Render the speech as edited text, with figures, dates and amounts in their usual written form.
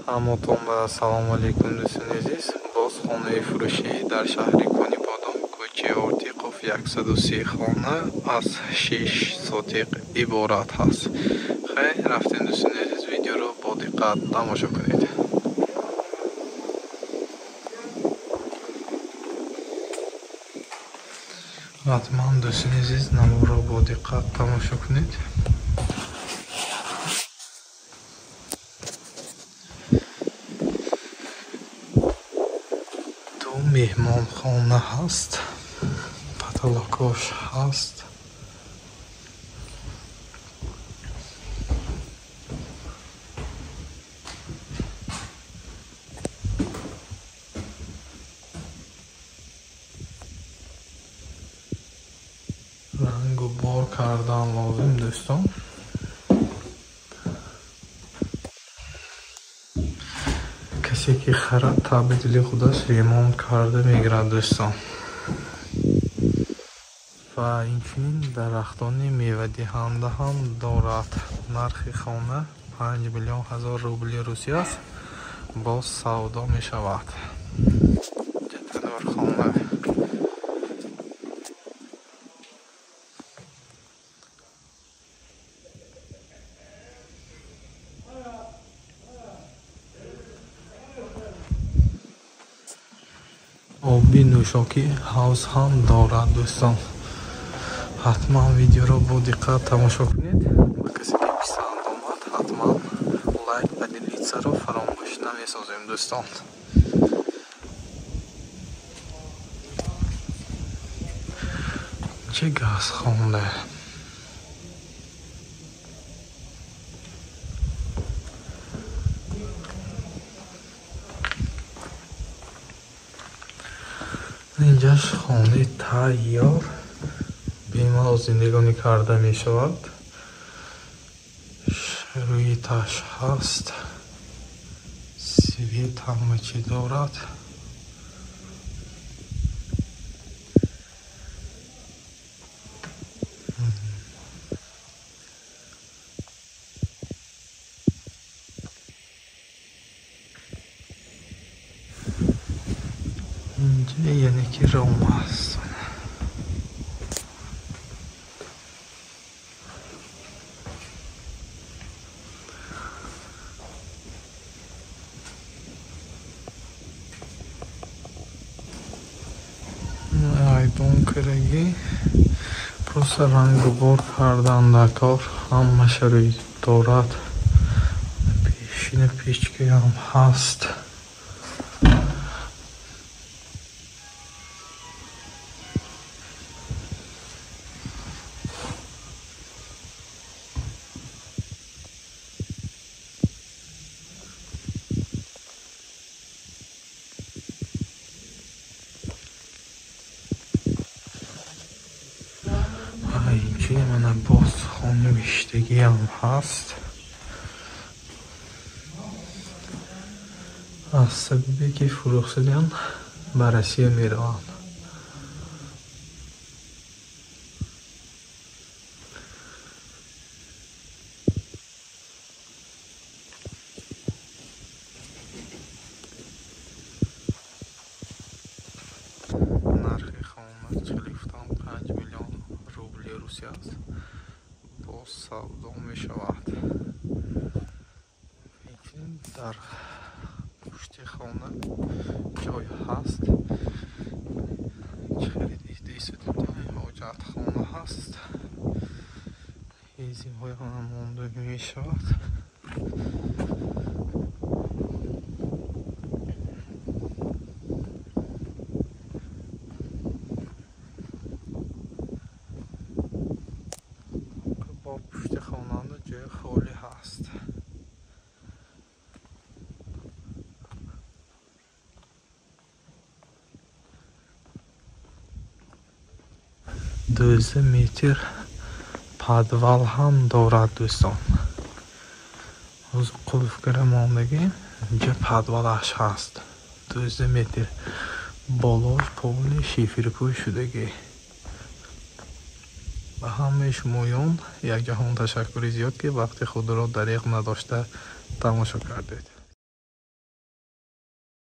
Ҳаматон ба салому алейкум, дӯстони азиз. Боз хонаи фурӯшӣ дар шаҳри Конибодом, кӯчаи Ортиқов 103 хона аз 6 сотиқ иборат ҳаст. Хайр, рафтем, дӯстони азиз, видеоро бо диққат тамошо кунед. Ҳатман, дӯстони азиз, наворро бо диққат тамошо кунед. Меҳмонхона ҳаст, потолокош ҳаст. Рангу бор кардан лозим, дӯстон. Касе ки харад, таби дили худаш ремонт карда мегирад, дӯстон. Ва инчунин дарахтони мевадиҳанда ҳам дорад. Нархи хона 5 миллион ҳазор рубли Русия аст, боз савдо мешавад. Ҷатанорхона. Оби нӯшокӣ ҳавз ҳам дорад, дӯстон. Ҳатман видеоро бо диққат тамошо кунед. Ба касе ки писанд омад, ҳатман лайк ва делитсаро фаромӯш намесозем, дӯстон. Чӣ газхона? Инҷаш хонаи тайёр бемалол зиндагонӣ карда мешавад. Рӯи таш ҳаст, свет ҳама чӣ дорад. Инҷа яъне ки ром аст. Айдон карагӣ, просто рангу бор кардан дар кор, ҳама шароит дорад. Пешина печкаам ҳаст. Инчунин мана боз хонавиштагиам ҳаст. Аз сабабе ки фурӯхтадан ба Россия мераванд. Нархи хона чили гуфтам 5 миллион рубли Русия аст, боз савдо мешавад. Инчунин дар пушти хона ҷой ҳаст. Ҳоҷатхона ҳаст. Ҳезимҳои хона монда мешавад. Бо пушти хонанда ҷои холӣ ҳаст. Дузда метр подвал ҳам дорад, дӯстон. Ҳозир қулфгира мондагӣ, инҷа подвалаш ҳаст. 12 метр болош полни шифрпӯш шудагӣ. Ба ҳамаи шумоён якҷаҳон ташаккури зиёд, ки вақти худро дариғ надошта тамошо кардед.